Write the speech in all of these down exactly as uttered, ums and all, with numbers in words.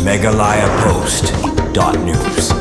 Meghalaya Post dot news.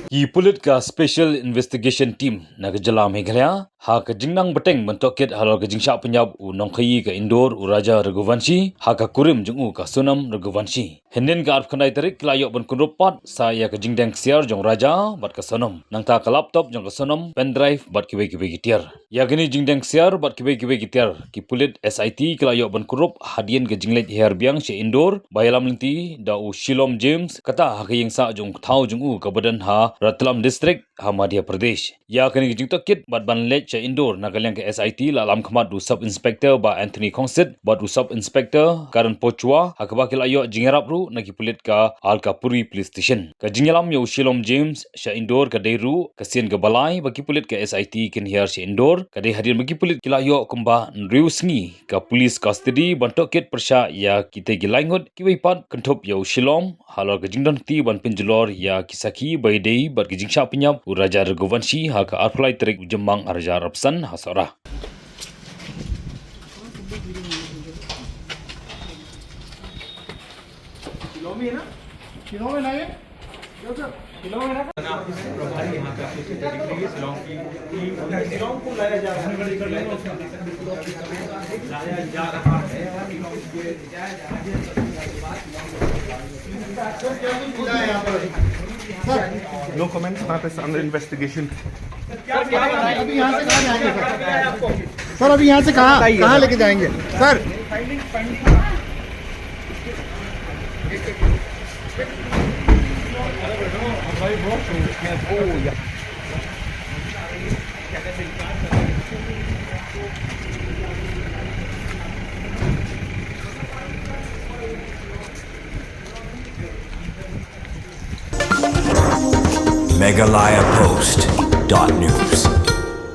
Ki pulit ka Special Investigation Team na ka jylla Meghalaya ha ka jingnang bteng ban tohkit halor ka jingshah pynïap u nongkhaii ka Indore u Raja Raghuvanshi ha ka kurim jong u ka Sonam Raghuvanshi. Hynnin ka arphew khyndai tarik ki la ïoh ban kynrup pat sa ïa ka jingdeng ksiar jong Raja bad ka Sonam. Nangta ka laptop jong ka Sonam, pendrive bad kiwei kiwei ki tiar. Ïa kine ki jingdeng ksiar bad kiwei kiwei ki tiar, ki pulit S I T ki la ïoh ban kynrup hadien ka jingleit hiar biang sha Indore ba ïalam lynti da u Shilom James, kata ha ka ïing sah jong u thaw jong u kaba don ha Ratlam District ha Madhya Pradesh. Ïa kane ka jingtohkit bad ban leit sha Indore na ka liang ka S I T la lam khmat da u Sub Inspector Bah Anthony Khongsit bad u Sub Inspector Karan Pochwa, ha kaba ki la ïoh jingïarap ruh na ki pulit ka Alkapuri Police Station. Ka jingïalam ïa u Shilom James sha Indore ka dei ruh ka sien kaba lai ba ki pulit ka S I T kin hiar sha Indore, ka dei hadien ba ki pulit ki la ïoh kumba hynriew sngi ka police custody ban tohkit pyrshah ïa kitei ki lai ngut. Kiwei pat kynthup ïa u Shilom halor ka jingdon kti ban pynjulor ïa ki sakhi ba ïadei bad ka jingshah pynïap u Raja Raghuvanshi ha ka arphew lai tarik u Jymmang arhajar arphew san ha Sohra. No comments, matter is under investigation. अभी यहाँ से कहाँ जाएंगे सर? सर, अभी यहाँ से कहाँ, कहाँ लेके जाएंगे सर? Meghalaya Post dot news.